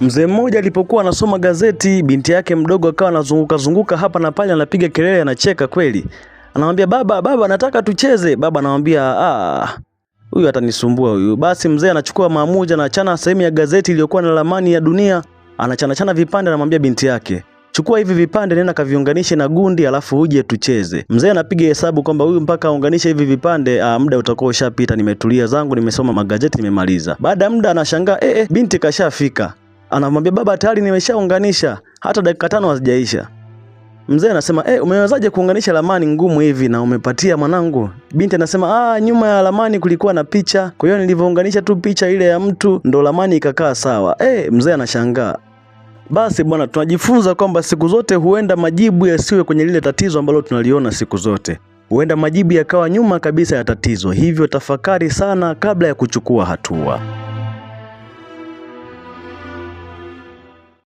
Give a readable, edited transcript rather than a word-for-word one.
Mzee mmoja alipokuwa anasoma gazeti, binti yake mdogo akawa anazunguka zunguka hapa na pale, anapiga kelele, anacheka kweli. Anamwambia baba, baba nataka tucheze. Baba anamwambia ah, huyu atanisumbua huyu. Basi mzee anachukua maamuzi, anachana sehemu ya gazeti iliyokuwa na ramani ya dunia, anachana chana vipande, anamwambia binti yake, chukua hivi vipande, nenda kaviunganishe na gundi, alafu uje tucheze. Mzee anapiga hesabu kwamba huyu mpaka aunganishe hivi vipande, muda utakuwa ushapita, nimetulia zangu, nimesoma magazeti, nimemaliza. Baada ya muda anashangaa, binti kashafika. Anamwambia baba, tayari nimeshaunganisha, hata dakika 5 hazijaisha. Mzee anasema umewezaje kuunganisha ramani ngumu hivi na umepatia mwanangu? Binti anasema nyuma ya ramani kulikuwa na picha, kwa hiyo nilivyounganisha tu picha ile ya mtu ndo ramani ikakaa sawa. Mzee anashangaa. Basi bwana, tunajifunza kwamba siku zote huenda majibu yasiwe kwenye lile tatizo ambalo tunaliona siku zote. Huenda majibu yakawa nyuma kabisa ya tatizo. Hivyo tafakari sana kabla ya kuchukua hatua.